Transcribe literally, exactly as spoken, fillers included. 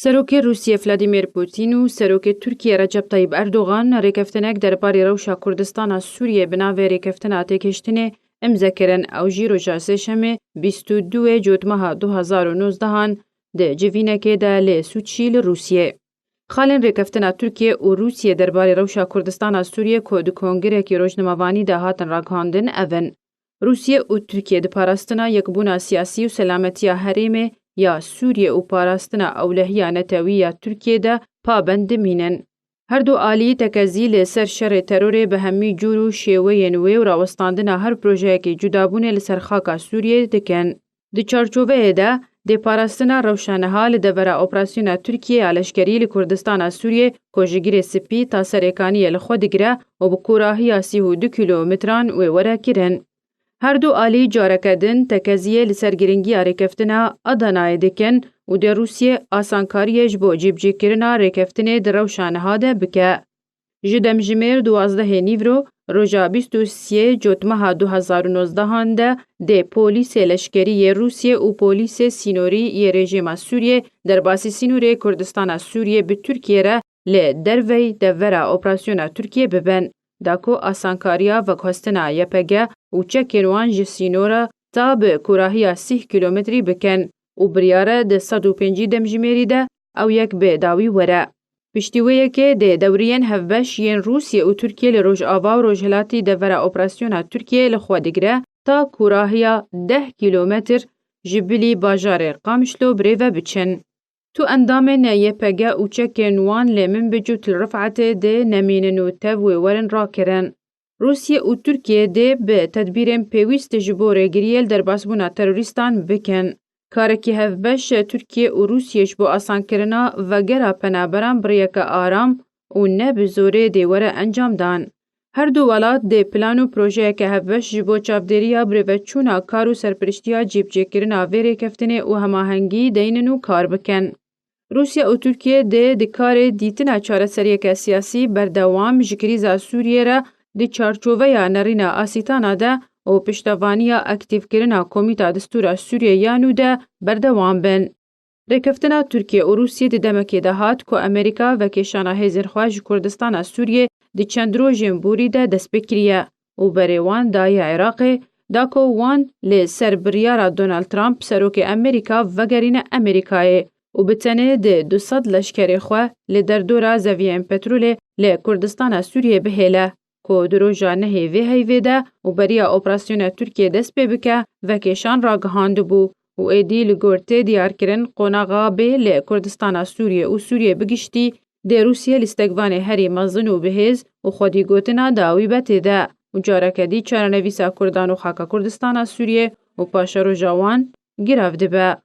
Serokê Rûsiyê Vladimir Putin û Serokê Tirkiyê Recep Tayyip Erdogan rêkeftinek derbarê rewşa Kurdistana Sûriyê bi navê Rêkeftina Têgihiştinê imze kirin. Ew jî roja Sêşemê bîst û duyê Cotmeha du hezar û nozdehan di civînekê de lê Sûçî li Rûsiyê. Xalên rêkeftina Tirkiye û Rûsiyê derbarê rewşa Kurdistana Sûriyê ku di kongirekî rojnamevanî de hatin ragihandin ev in. Rûsiyê û Tirkiye di parastina yekbûna siyasî û selametiya herêmê ya Sûriyê û parastina ewlehiya netewî ya Tirkiyê de pabend dimînin. Her du alî tekezî li ser şerê terorê bi hemî cûr û şêweyên wê û rawestandina her projeyekê cudabûnê li ser xaka Sûriyê dikin. Di çarçoveyê de, dê parastina rewşa niha li devera operasyona Tirkiyê ya leşkerî li Kurdistana Sûriyê ku ji Girê Spî ta Serêkaniyê li xwe digire û bi kûrahiya sî û du kîlometran wê were kirin. Her du alî careke din tekeziyê li ser giringiya rêkeftina Adanayê dikin û dê Rûsiyê asankariyê ji bo cîbicîkirina rêkeftinê di rewşa niha de bike. Ji demjimêr duwazdehê nîvro, roja bîst û sê Cotmeha du hezar û nozdehan de dê polîsê leşkerî yê Rûsiyê û polîsê sînorî yê rejîma Sûriyê derbasî sînorê Kurdistana Sûriyê bi Tirkiyê re li dervey devera operasyona Tirkiyê bibin, da ku asankariya veguhestina Y P G û çekên wan ji sînora ta bi kûrahiya sîh kîlometrî bikin û biryare di sed û pêncî demjimêrî de ew yek bi dawî were. Piştî wê yekê dê dewriyên hevbeş yên Rûsiyê û Tirkiyê li Rojava û Rojhilatî devera operasyona Tirkiyê li xwe digire ta kûrahiya deh kîlometr ji bilî bajarê Qamişlo bi rê ve biçin. Tu endamên Y P G û çekên wan lê Minbic û Til Rifetê dê nemînin û tev wê werin rakirin. Rûsiyê û Tirkiyê dê bi tedbîrên pêwîst ji bo rêgiriyê li derbasbûna terorîstan bikin. Karekî hevbeş Tirkiye û Rûsiyê ji bo asankirina vegera penaberan bi rêyeke aram û ne bi zorê dê were encamdan. Her du welat dê plan û projeyeke hevbeş ji bo çavdêriya birêveçûna kar û serpiriştiya cîbicêkirina vê rêkeftinê û hemahengî deynin û kar bikin. Rûsya û Tirkiye dê di karê dîtina çareseriyeke siyasî berdewam ji krîza Sûriyê re di çarçoveya nerîna Asîtana de û piştevaniya aktîfkirina Komîta Distûra Sûriyê ya nû de berdewam bin. Rêkeftina Tirkiye û Rûsiyê di demekê de hat ku Amerîka vekêşana hêzên xwe ji Kurdistana Sûriyê di çend rojên borî de dest pê kiriye û berê wan daye Iraqê, da ku wan li ser biryara Donald Trump, serokê Amerîka, vegerîne Amerîkayê û bi tenê di du sed leşkerê xwe li derdora zeviyên petrolê li Kurdistana Sûriyê bihêle, ku di roja nehê vê heyvê de û beriya operasyona Tirkiyê dest pê bike, vekêşan ragihandibû û êdî li gor tê diyarkirin qonaxa bê li Kurdistana Sûriyê û Sûriyê bi giştî dê Rûsiyê lîstekvanê herî mezin û bihêz û xwedî gotina dawî be tê de û careke dî çarenivîsa Kurdan û xaka Kurdistana Sûriyê û paşeroja wan girav dibe.